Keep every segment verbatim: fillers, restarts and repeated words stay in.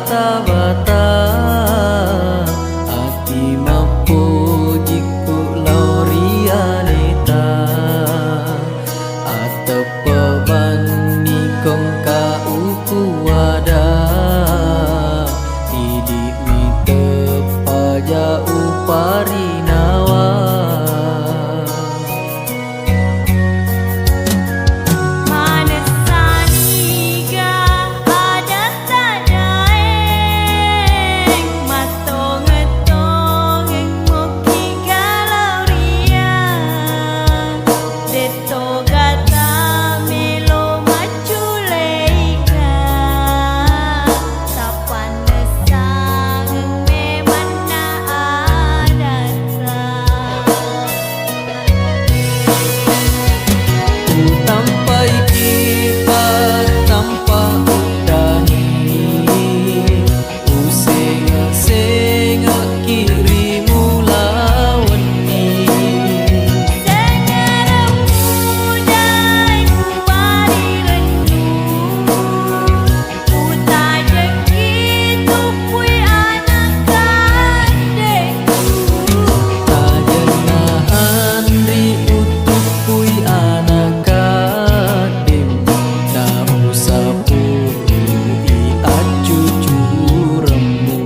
Tabata, ati mappojikku lao ri aleta. Ateppa banni kongka uku ada, idi'mi teppaja uparinawa. Manessaniga adatta daeng, mattongeng-tongeng mokkiga lao ria. De'to gata melo macculeika, tappa nessangeng memanna adatta. Utampai kipa tampa uddangi, usengeng-sengekki ri mula wenni. Sengereng mudai kuwari rennu. Utajekki tuppui ana' kadde'ku. Tajenna anri utuppui ana' kadde'mu, na usapui accucuremmu.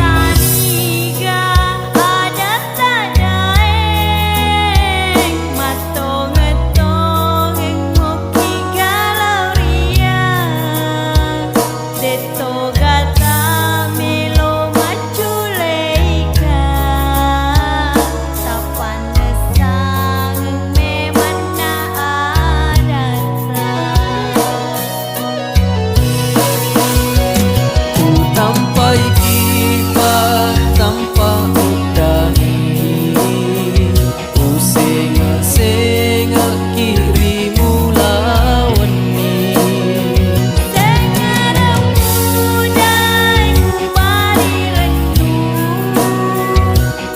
Manessaniga adatta daeng, mattongeng-tongeng mokkiga lao ria. De'to gata melo macculeika, tappa nessangeng memanna adatta. Utampai kipa tampa uddangi, usengeng-sengekki ri mula wenni. Sengereng mudai kuwari rennu.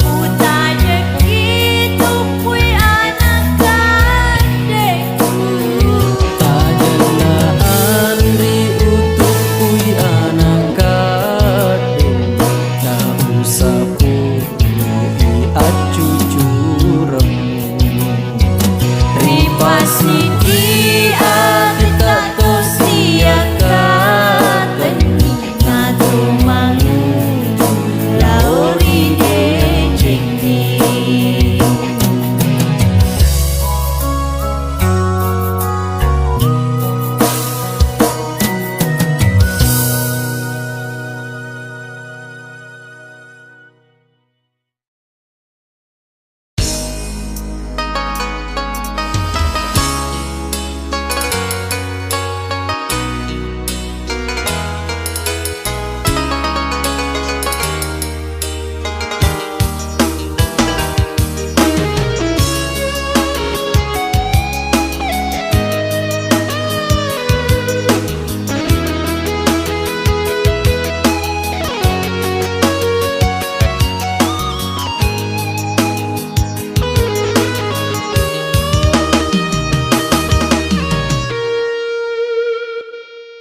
Utajekki tuppui ana' kadde'ku. Tajenna anri utuppui ana' kadde'mu, na usapui accucuremmu. Ripasiki ati tattosi akkatenni. Nato manguju lao ri decengnge.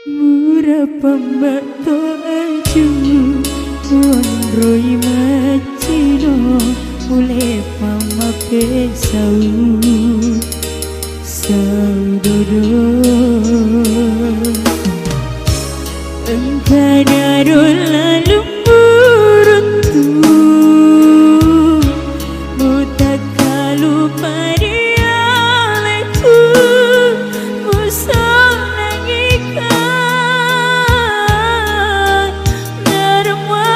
Mura pammatto aju, monroi maccino, ule pammapesau. Saudodo, engka dado lalumburuttu, mutakkalupa dialeku, musonangika, naremma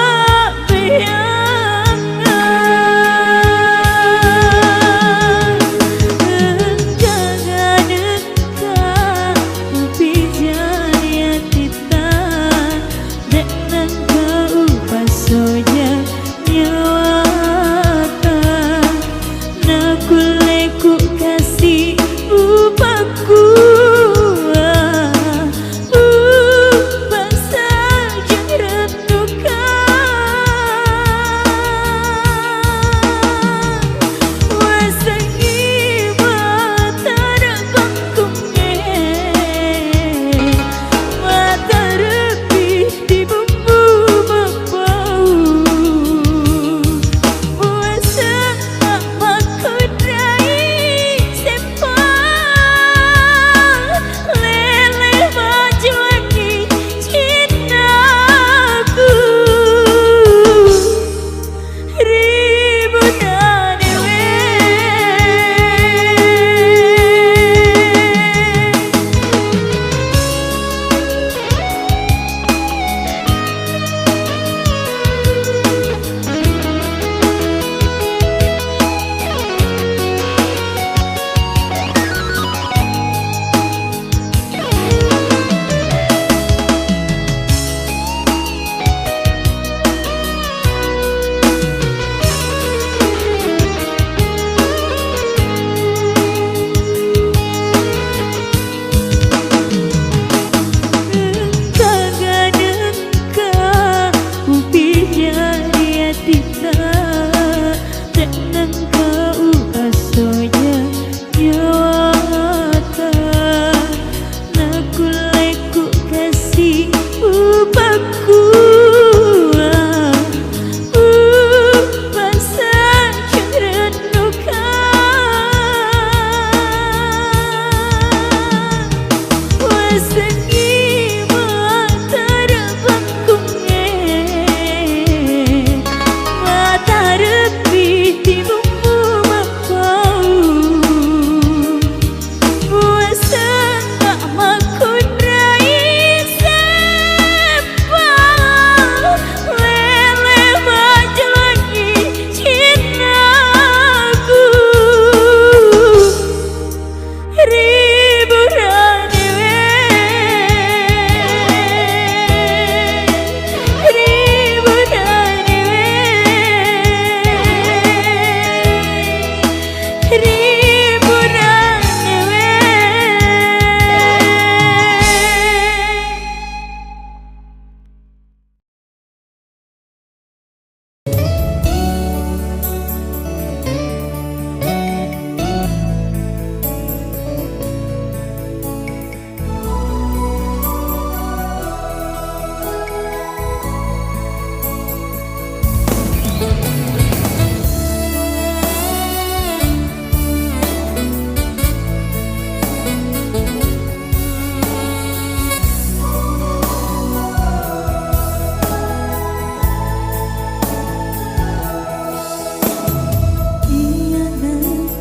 Iyana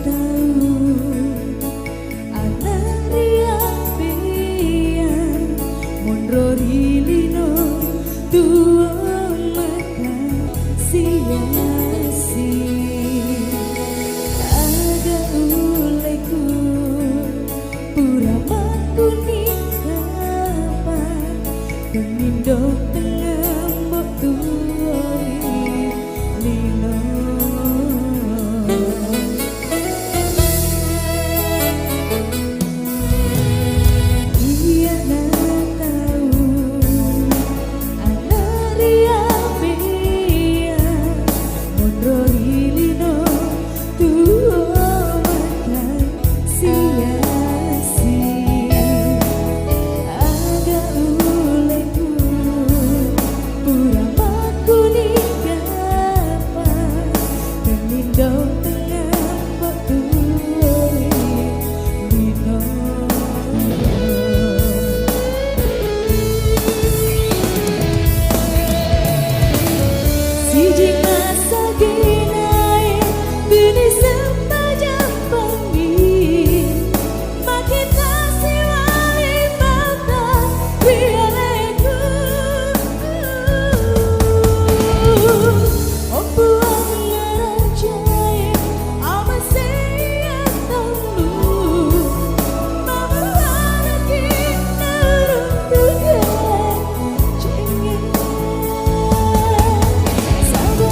tau ana riappéang, monro ri lino tuo makkasiasi. Aga uleku pura makkuni kapa, pemindo tengembo tuo ri lino. Iyana tau ana riappéang, monro ri lino tuo makkasiasi. Aga uleku pura makkuni kapa, pemindo tengembo tuo ri lino. Sijing masagenae tuni sempajampengngi, makkita siwali mata ri aleku. Oh Puang Rajae, amasei attammu, mamuaraki naruntuke cengeng. Saba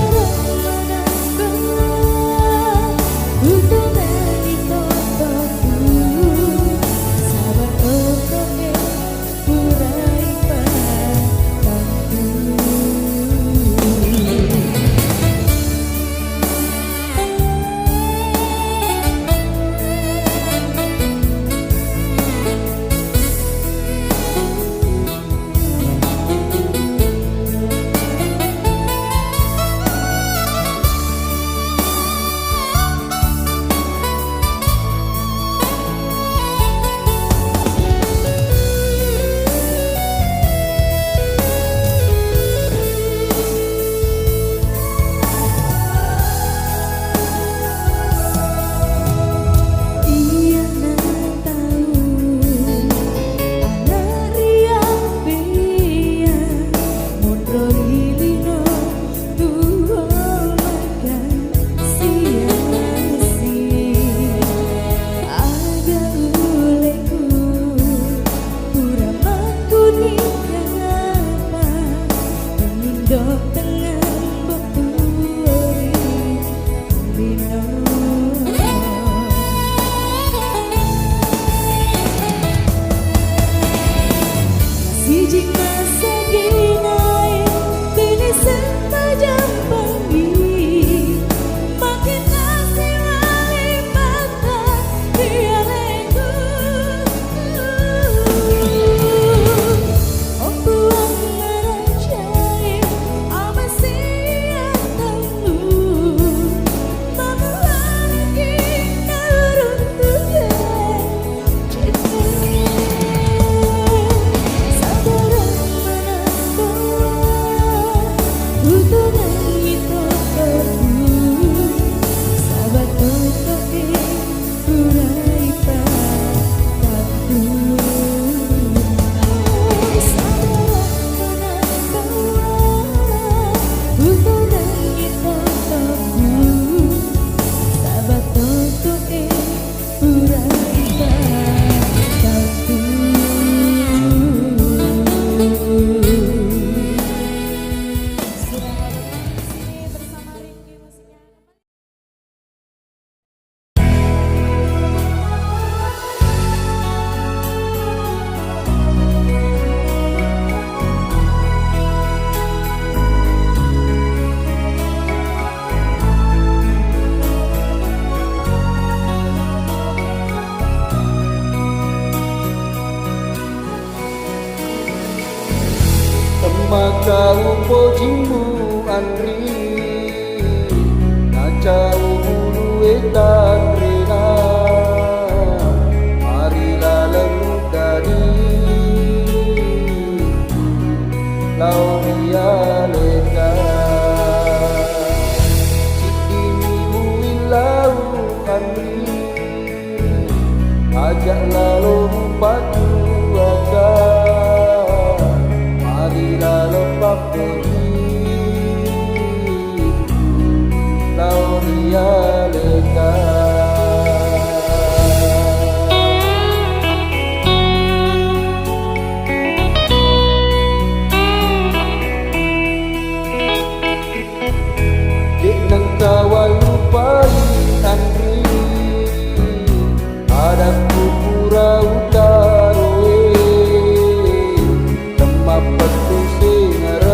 Anri, nacau bulu e tanrena, mari laleng dadi lao ri aleta. Siddimi buin lau anri, ajak lalo mupatuaka, mari laleng pappoji lao ri aleta. De'nengka wallupai anri, adakku pura utaroe, temmappettu sengerekku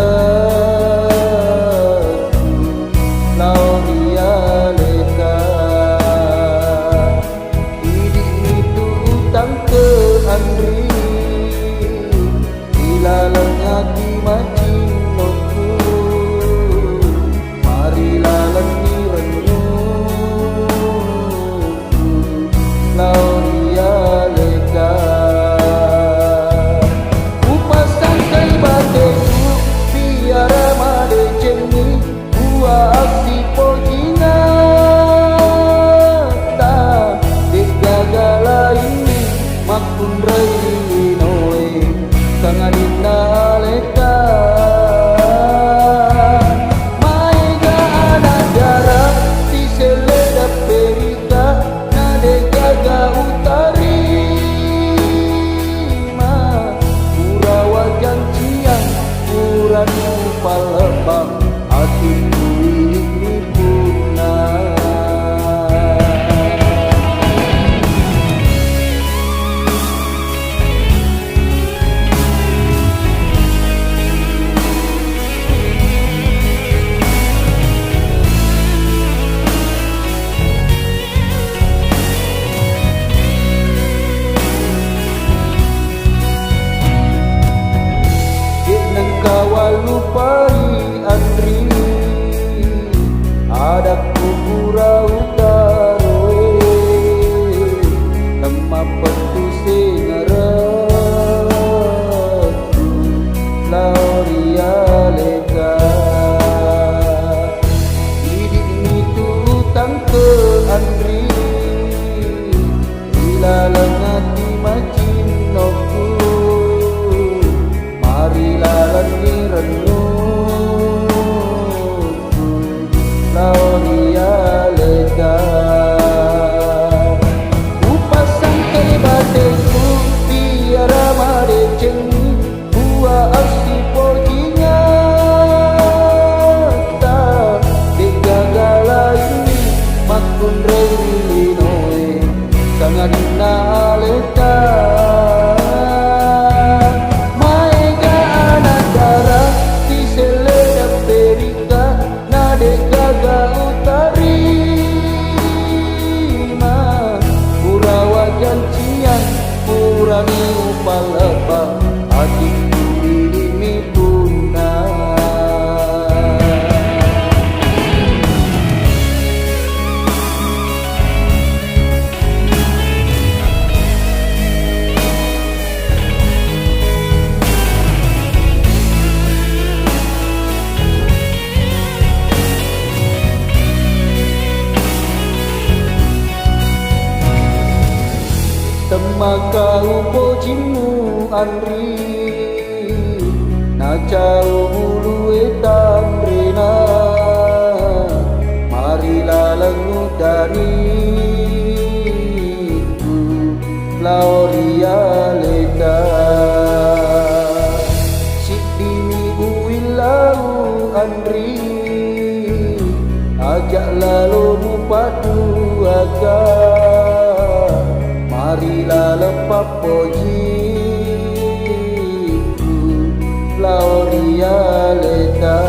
lao ri aleta. Idi'mi tu utangke anri, ri laleng ati macinnokku, mari laleng ni rennu lao ri aleta. Upasangkai bateku biara madecenni, bua assipojingatta, de'gaga lainni makkunrai linoe, sangadinna aleta. Maega anak dara tiselle dapperita, na de'gaga utarima. Pura wajanciang, purani upallebbang, atikku idi'mi punna. De'nengka wallupai anri, adakku pura utaroe, temmappettu sengerekku lao ri aleta. Idi'mi tu utangke anri, ri laleng ati macinnokku, mari laleng ni rennu lao ri aleta. Upasangkai bateku biara madecenni, bua assipojingatta, de'gaga lainni makkunrai linoe, sangadinna aleta. Maega anak dara tiselle dapperita, na de'gaga utarima. Pura wajanciang, purani upallebbang, atikku idi'mi punna. Temmakau pojimmu anri, nacau bulu e tanrena, mari laleng utaniku lao ri aleta. Siddimi buin lau anri, ajak lalo mupatuaka, mari laleng pappojiku lao ri aleta.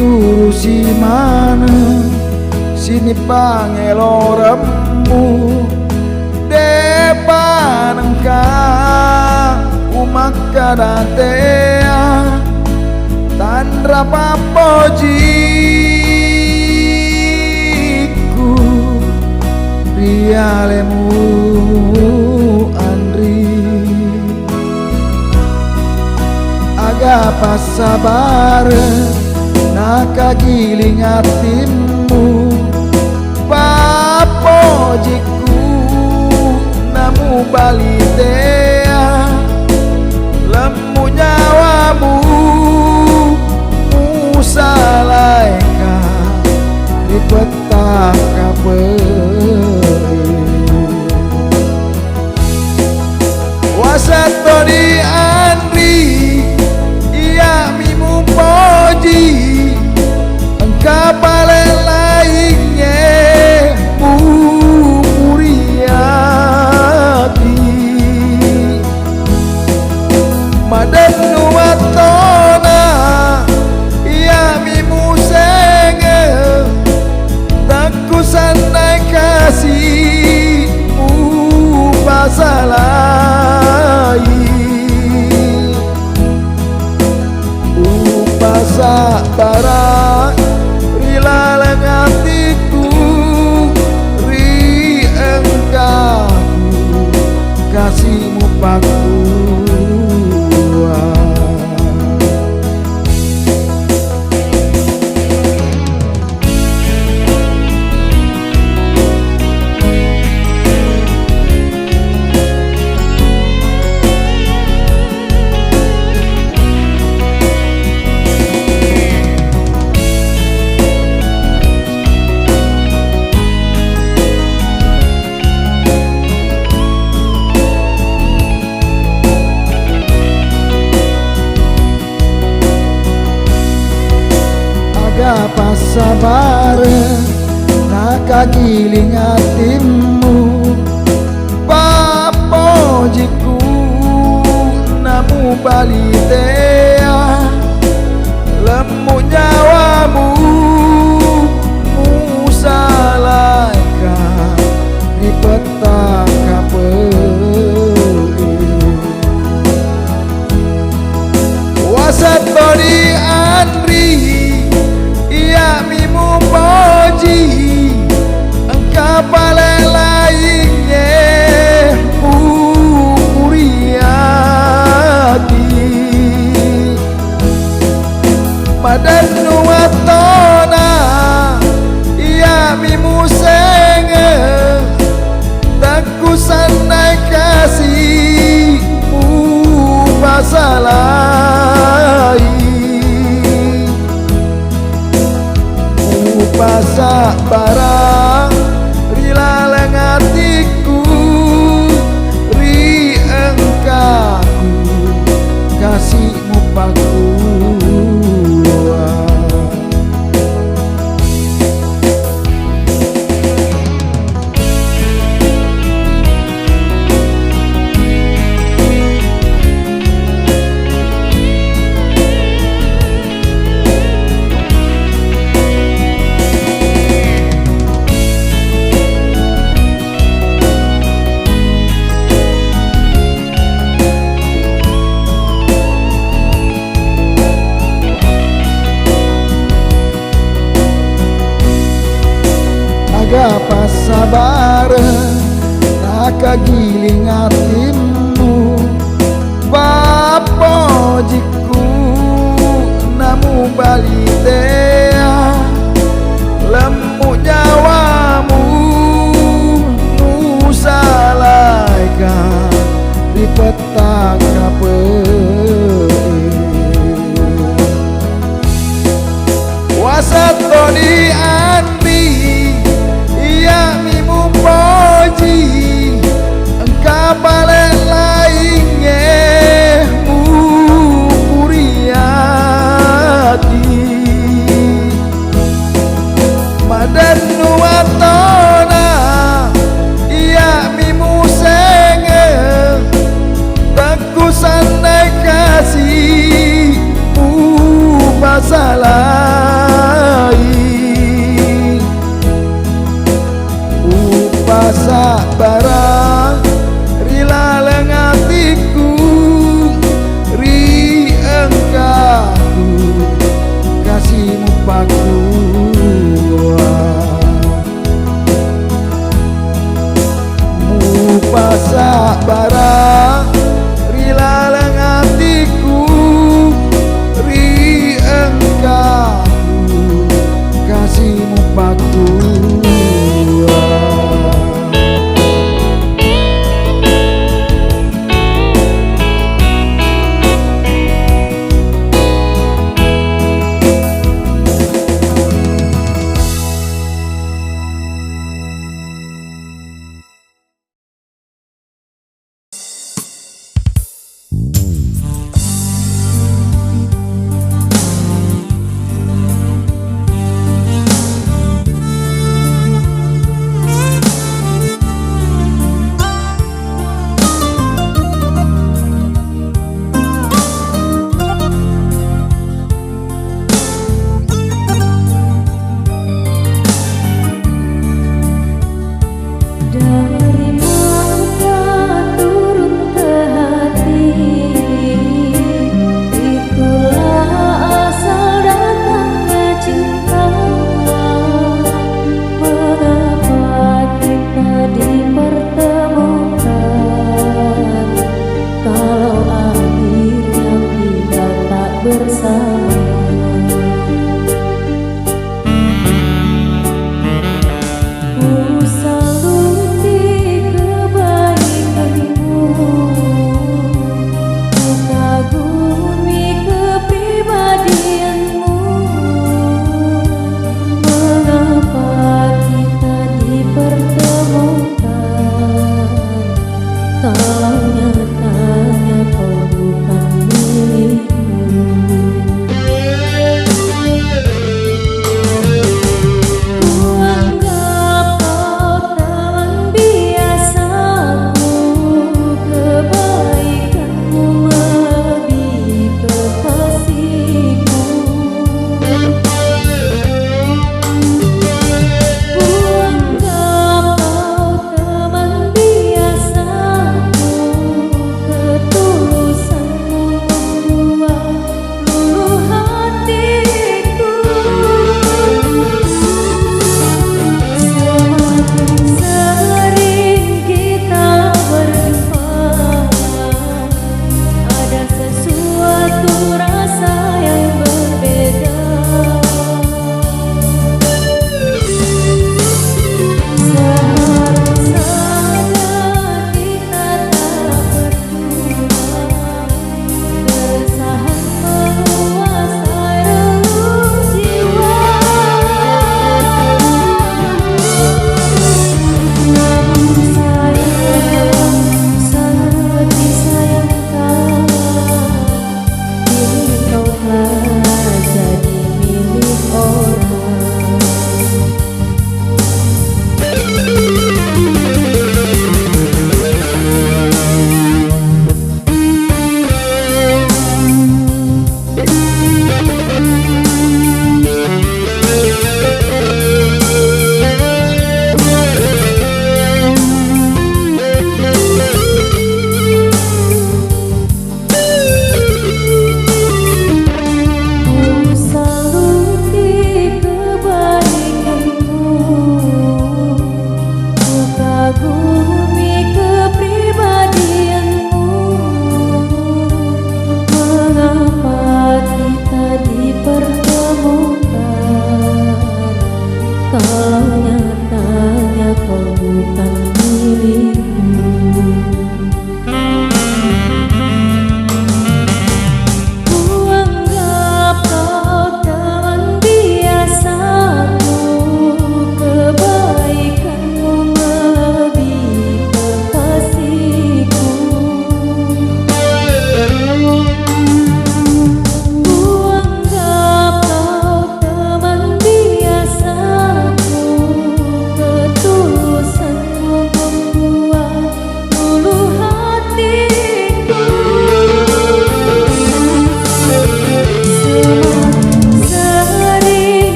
Turusi maneng sining pangeloremmu, de'pa nengka umakkada tea, tanra pappojikku ri alemu, Anri. Aga passabareng nakagiling atimmu, pappojikku namubali tea, lemmu nyawamu musalaeka ri pettang kapei. Wasettoni Anri, iyami mupoji, engka pale laingnge mupuriati. Madennu wattona, iyami musenge, Takkusannai kasi mupasalai, upasabbarang ri laleng atiku, ri engkaku kasi mupakkua. Aga passabareng nakagiling atimmu, pappojikku namubali tea, lemmu nyawamu musalaeka ri pettang kapei. Wasettoni Anri, iyami mupoji, engka pale laingnge mupuriati. Madennu wattona, iyami musenge, takkusannai kasi mupasalai, upasabbarang ri laleng atiku, ri engkaku kasi mupakkua. Aga passabareng nakagiling atimmu, pappojikku namubali tea, lemmu nyawamu musalaeka ri pettang kapei. Wasettoni Anri, iyami mupoji, engka pale laingnge mupuriati. Madennu wattona, iyami musenge, takkusannai kasi mupasalai.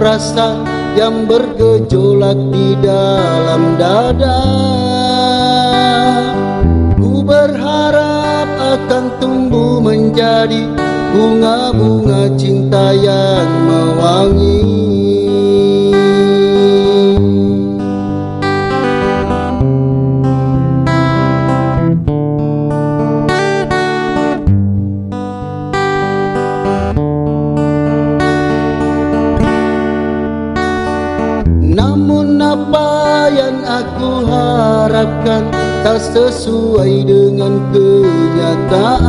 Rasa yang bergejolak di dalam dada. Ku berharap akan tumbuh menjadi bunga-bunga cinta yang mewangi. Namun apa yang aku harapkan tak sesuai dengan kenyataan.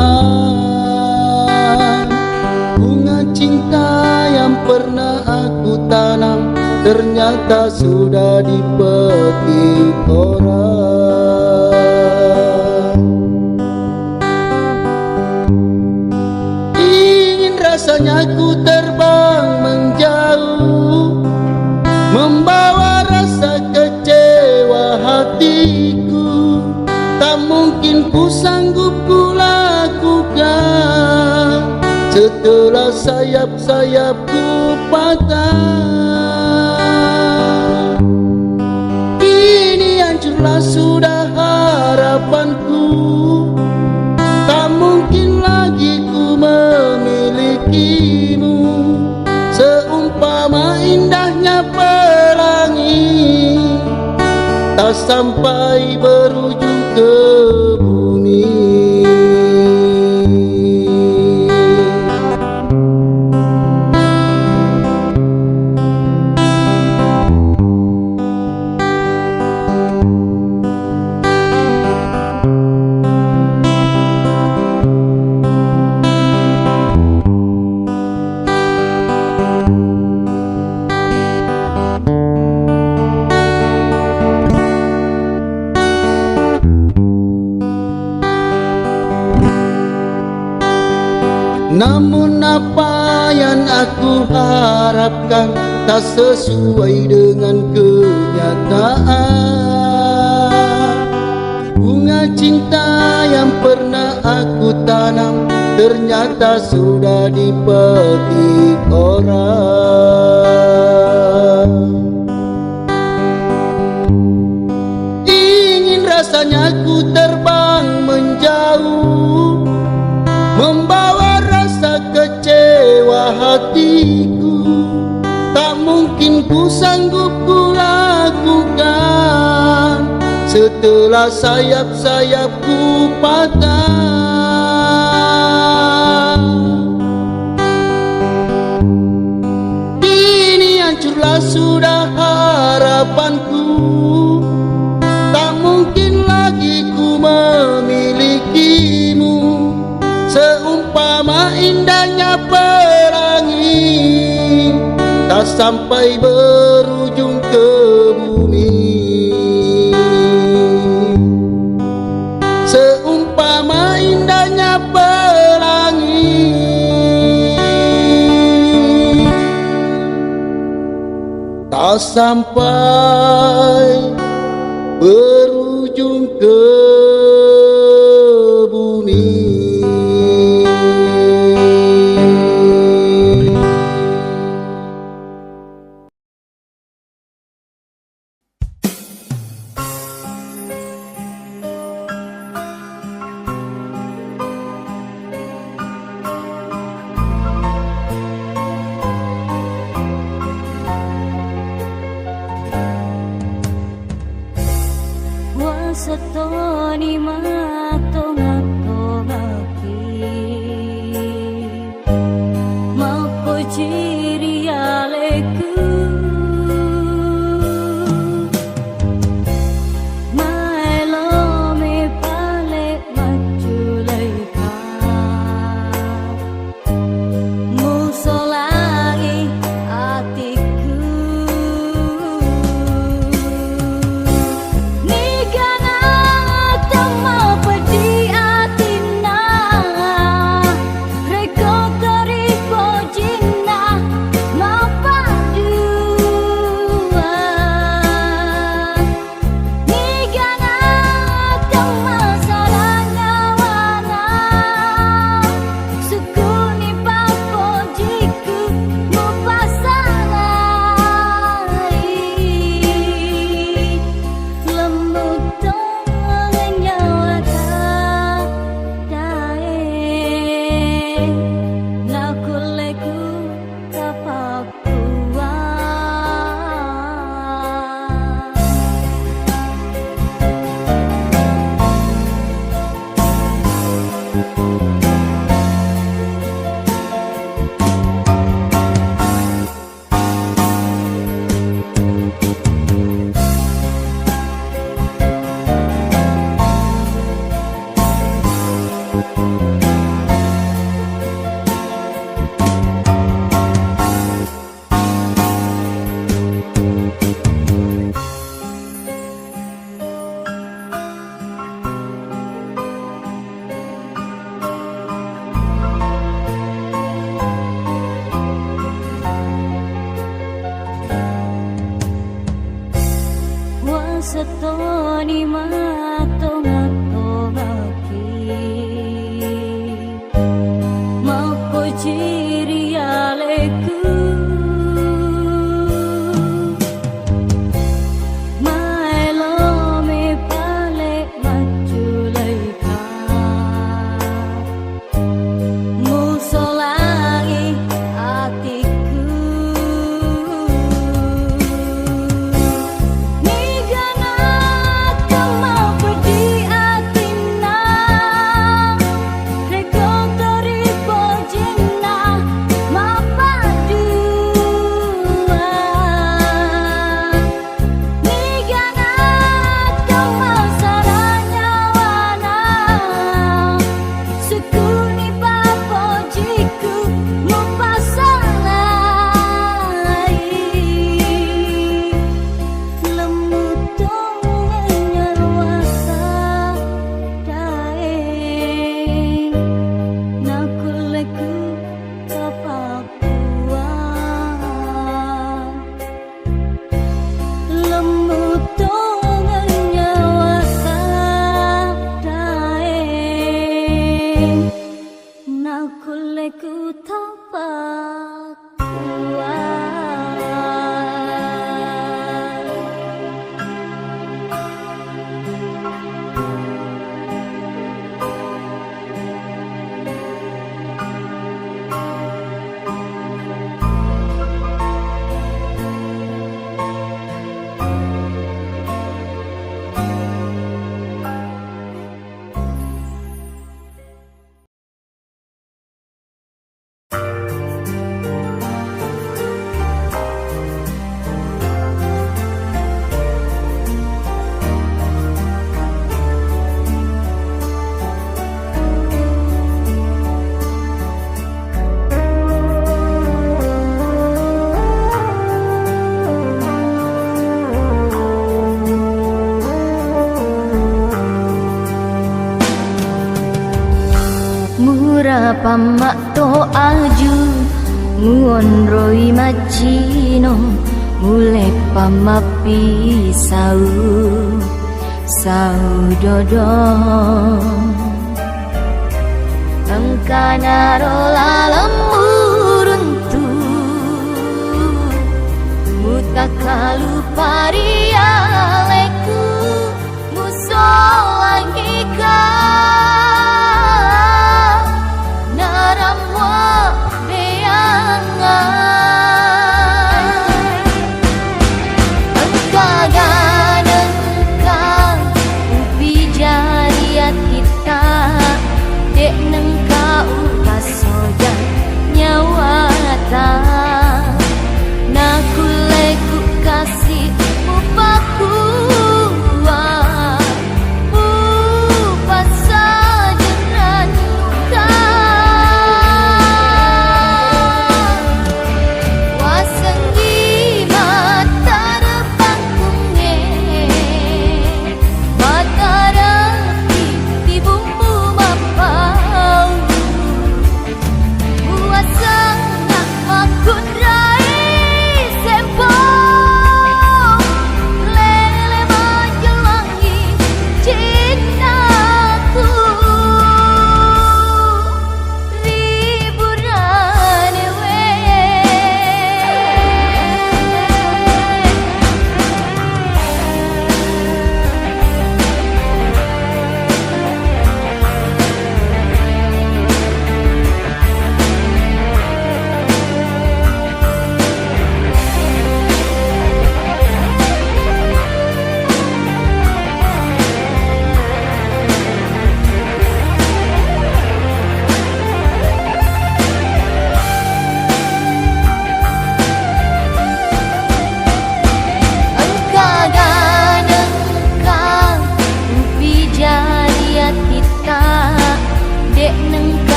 Bunga cinta yang pernah aku tanam ternyata sudah dipetik orang. Ingin rasanya ku terbang menjauh, membawa rasa kecewa hatiku. Tak mungkin ku sanggup ku lakukan setelah sayap-sayapku patah. Kini hancurlah sudah harapanku, tak mungkin lagi ku memilikimu. Seumpama indahnya pelangi, tak sampai berujung ke bumi. Namun apa yang aku harapkan tak sesuai dengan kenyataan. Bunga cinta yang pernah aku tanam ternyata sudah dipetik orang. Ingin rasanya ku terbang menjauh, membawa rasa kecewa hatiku. Tak mungkin ku sanggup ku lakukan setelah sayap-sayapku patah. Kini hancurlah sudah harapanku, tak mungkin lagi ku memilikimu. Seumpama indahnya pelangi, tak sampai berujung ke bumi. Seumpama indahnya pelangi, tak sampai berujung ke bumi. Wasettoni mattonga-tongaki, mappociri aleku, maelo me pale macculaika. Musolangi atiku. Nigana temma Tettoni matonga-tongaki, mappoji ri aleku, maelo me pale macculaika. Musolangi atikku. Niga nakko mapeddi atinna, rekko tori pojinna mapaddua. Niga nakko masara nyawana, sukuni papojiku mupasalai. Lemmu tongeng nyawa sadae, nakulle ku tapakkuwa. Lemmu tongeng nyawa sadae, nakulle ku tapakkuwa. Mura pamma to aju, muonroi maccino, muleppa mappisau, sau dodo. Engkanaro laleng muruntu, mutakkalupa ri aleku, muso